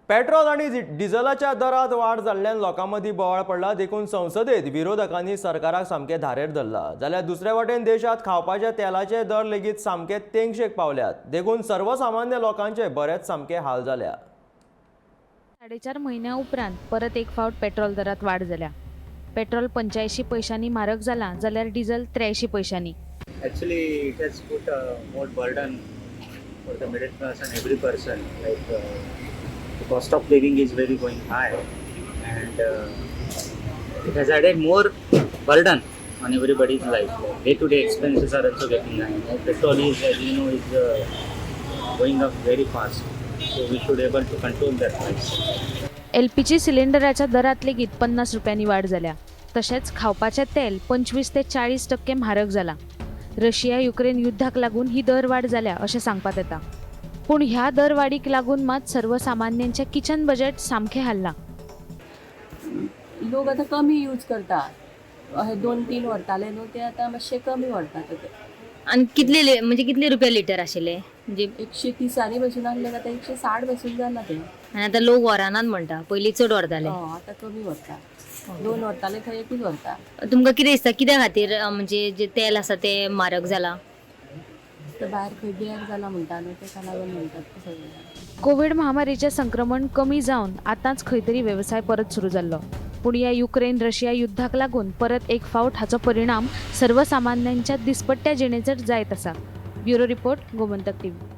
Petrol आनी डिझलाच्या दरात वाड जाल्ल्यान लोकां मदीं बोवाळ पडला. देखून संसदेत विरोधकांनी सरकाराक सामकें धारेर धरला, जाल्यार दुसरे वटेन देशांत खावपाच्या तेलाचे दर लेगीत सामके तेंगशेक पावल्यात. देखून सर्वसामान्य लोकांचे बरेच सामके हाल जाल्या. 4.5 म्हयन्या उपरांत परत एक फावट पेट्रोल दरात वाड जाल्या. पेट्रोल 85 पयशांनी म्हारग जाला, जाल्यार डिझल 83 पयशांनी. Actually, it has put more burden for the middle class and every person. Like the cost of living is very going high, and it has added more burden on everybody's life. Like day-to-day expenses are also getting high. Like petrol is, as you know, is going up very fast. So we should able to control that price. LPG सिलिंडराच्या दरात लेगीत 50 रुपयांनी वाड जाल्या. तशेंच खावपाचें तेल 25 ते 40% म्हारग जाला. रशिया युक्रेन युद्धाक लागून ही दरवाड जाल्या अशें सांगपात येता. पूण ह्या दरवाडीक लागून मात सर्वसामान्यांचें किचन बजेट सामकें हाल्लां. लोक आतां कमी यूज करता. अशें दोन तीन व्हरताले न्हू, ते आतां मातशे कमी व्हरतात आतां. आनी कितले म्हणजे कितले रुपया लिटर आशिल्ले म्हणजे? 130ांनी बसून आहले, आतां 160 बसून जाला ते. आनी आतां लोक व्हरनात म्हणटा, पयलीं चड व्हरताले. हय, आतां कमी व्हरता. दोन व्हरताले थंय एकूच व्हरता. तुमकां कितें दिसता, कित्या खातीर म्हणजे जे तेल आसा तें म्हारग जाला? ते भायर खंय गिरायक जाला म्हणटा न्हू, तेका लागून म्हणटात ते सगळे. कोविड महामारीचें संक्रमण कमी जावन आतांच खंय तरी वेवसाय परत सुरू जाल्लो. पूण ह्या युक्रेन रशिया युद्धाक लागून परत एक फावट हाचो परिणाम सर्वसामान्यांच्या दिसपट्ट्या जिणेचेर जायत आसा. Bureau report, Gomantak TV.